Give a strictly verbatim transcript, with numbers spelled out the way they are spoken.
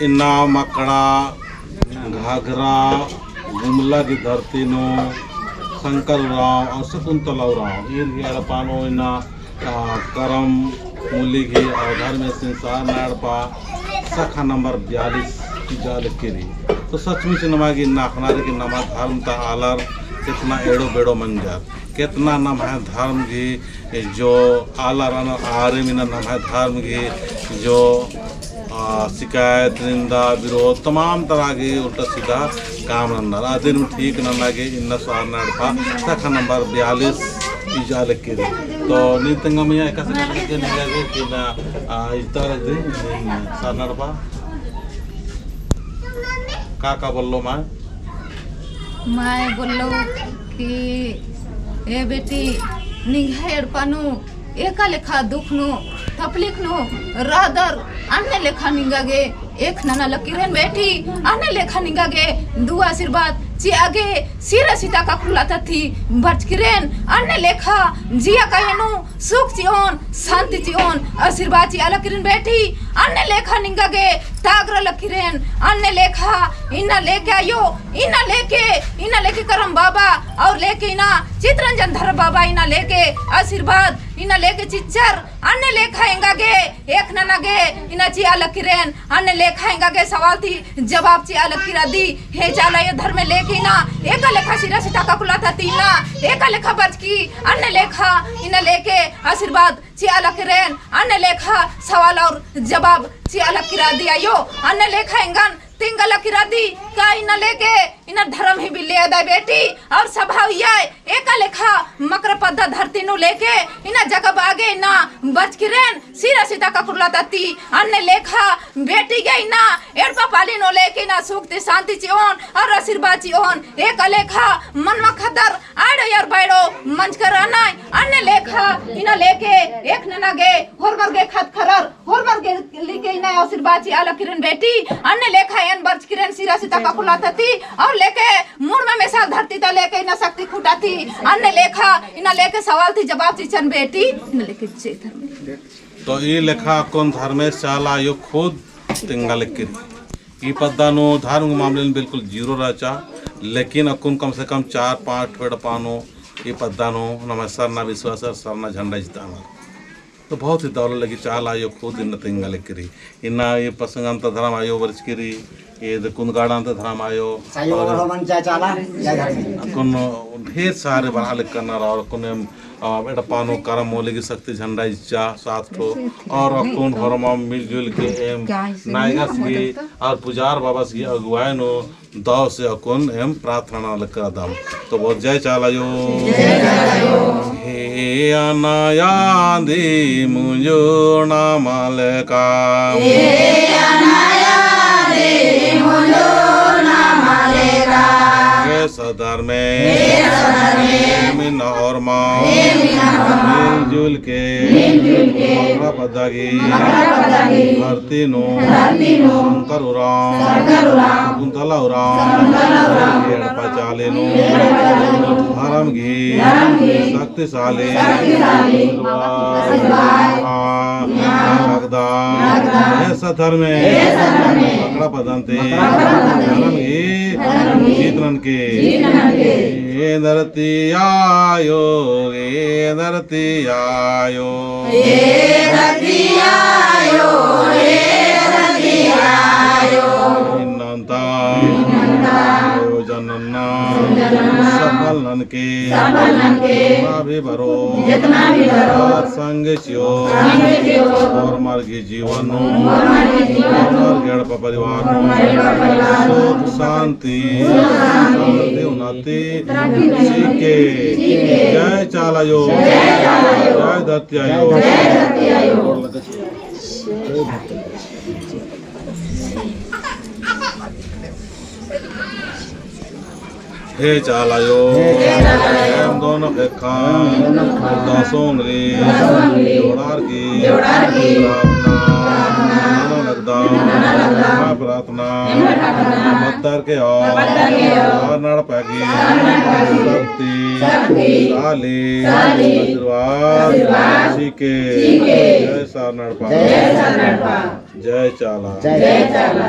इन्ना मकड़ा, घाघरा, गुमला की धरती नू शंकर उराँव और शकुंतला उराँव ईर ही एड़पा नू इन्ना, आ, करम मूली की और धर्मेसिन सरना एड़पा शाखा नंबर बयालीस इजा लगी रई। तो सचमुच नमा गे इन्ना अख़ना रई कि नमा धर्म ता आलर केतना एड़ो बेड़ो मंजर, केतना नम्है धर्म की जो आलर रअनर आरिम इन्ना नम्है धर्म की जो, आ, शिकायत, निंदा, विरोध, तमाम तरह की उल्टा सीधा काम नन्नर। अदिन ठीक नना गे इन्ना सरना एड़पा शाखा नंबर बयालीस इजा लगी रई। तो नीन तेंगा मइय्याँ एकासे करके निंगा गे कि ना, आ, इजता रई नीन सरना एड़पा। का का बोल्लो माय? माय बोल्लो कि ए बेटी, निंग्है एड़पा नू एका लेखा दुख नू, तकलीफ नू रअदर, अन्ने लेखा निंगा गे एख़ नना लगी रएन बेटी, अन्ने लेखा निंगा गे दुआ आशीर्वाद चिआ गे सिरा सिता ककड़ुला तती बरचकी रएन, अन्ने लेखा जिया काया नू सुख चिओन, शांति चिओन, आशीर्वाद चिआ लगी रएन बेटी, अन्ने लेखा निंगा गे तागरा लगी रएन, अन्ने लेखा इन्ना लेके आयो, इन्ना लेके, इन्ना लेके करम बाबा, और लेके इन्ना चितरंजन धर्म बाबा, इन्ना लेके आशीर्वाद, इन्ना लेके चिच्चर, अन्ने लेखा एंगा गे, एख़ नना गे, इन्ना चिआ लगी रएन, अन्ने लेखा एंगा गे सवाल ती जवाब चिआ लगी रअदी, हे चाला आयो धर्मे लेके इन्ना, एका लेखा सिरा सिता ककड़ुला तती इन्ना, एका लेखा बरचकी, अन्ने लेखा, इन्ना लेके आशीर्वाद चिआ लगी रएन, अन्ने लेखा सवाल और जवाब चिआ लगी रअदी आयो, अन्ने लेखा एंगन तेंगा लगी रअदी, का इन्ना लेके, इन्ना धर्म ही बिल्ले अदय बेटी, और सभा उइयाय, एका लेखा मकरा पद्दा धरती नू लेके, इन्ना जगह बागे इन्ना बरचकी रएन, सिरा सिता ककड़ुला तती, अन्ने लेखा बेटी गे इन्ना एड़पा पाली नू लेके इन्ना सुख ती शांति चिओन, और आशीर्वाद चिओन, एका लेखा मनवा खतर आड़ो यार बाड़ो मंजकर रअनय, अन्ने लेखा इन्ना लेके एख़ नना गे होरमर गे खतखरर, होरमर गे लेके इन्ना आशीर्वाद चिआ लगी रएन बेटी, अन्ने लेखा एन बरचकी रएन सिरा सिता ककड़ुला तती, और लेके मुड़मा मेसाल धरती ता लेके इन्ना शक्ति खुटा ती, अन्ने लेखा इन्ना लेके सवाल ती जवाब चिच्चन बेटी, इन्ना लेके जय धर्म। तो ई लेखा अक्कुन धर्मेस चाला आयो खुद तेंगा लगी रई। ई पद्दा नू धर्म के मामले में बिल्कुल zero रहचा, लेकिन अक्कुन कम से कम चार पाँच ठो एड़पा नू ई पद्दा नू नम्है सरना विश्वास और सरना झंडा इजतानर। तो बहुत ही दौलत लगी चाला आयो खुद इन्ना तेंगा लगी रई। इन्ना ई पसंगन ता धर्म आयो बरचकी रई, ईद कुन्दगाड़न ता धर्म आयो। सही और ओरो मन जय चाला, जय धर्म। अक्कुन ढेर सारे बना लेकर ना और अक्कुन एम, आ, एड़पा नू करम मूली की शक्ति झंडा इज्जा सात ठो और अक्कुन होरमा मिलजुल के एम नायगस की और पुजार बाबस की अगुवाई नू दव से अक्कुन एम प्रार्थना नना लगी रअदम। तो बहुत जय चाला आयो। जय चाला आयो। हे अनायादी मुंजुर नमलका। हे अनायादी मुंजुर नमलका। हे सधर्मे। हे सधर्मे। एम इन्ना होरमा। एम इन्ना होरमा। मिलजुल के। मिलजुल के। मकरा पद्दा गही। मकरा पद्दा गही। धरती नू। धरती नू। शंकर उराँव। शंकर उराँव। शकुंतला उराँव। शकुंतला उराँव। एड़पा चाली नू। एड़पा चाली नू। धर्म गही। धर्म गही। शक्तिशाली। शक्तिशाली। आशीर्वाद। आशीर्वाद। हाँ। लगदम। लगदम। हे सधर्मे। हे सधर्मे। मकरा पद्दन ती। मकरा पद्दन ती। धर्म गही। धर्म गही। जीत ननके। जीत ननके। हे धरती आयो, हे धरती आयो। हे धरती आयो, हे धरती आयो। इन्नन ता, इन्नन ता, आयोजन नन्ना, आयोजन नन्ना, सफल ननके, सफल ननके, जितना भी बरओ, जितना भी बरओ, आर संगे चिओ, संगे चिओ, होरमर गही जीवन नू, होरमर गही जीवन नू, होरमर गही एड़पा परिवार नू, होरमर गही एड़पा परिवार नू, सुख शांति, सुख शांति, शांति उन्नति, चिके। जय चाला आयो। जय धरती आयो। हे चाला आयो। एम दोनों ख़ेक्खा। दसों अंगरी। जोड़ारकी। प्रार्थना। नना लगदम। प्रार्थना। पत्तर के और, सरना एड़पा गही, शक्ति, शक्ति, शाली, शाली, आशीर्वाद, आशीर्वाद, चिके, चिके, जय सरना एड़पा। जय सरना एड़पा। जय चाला। जय चाला।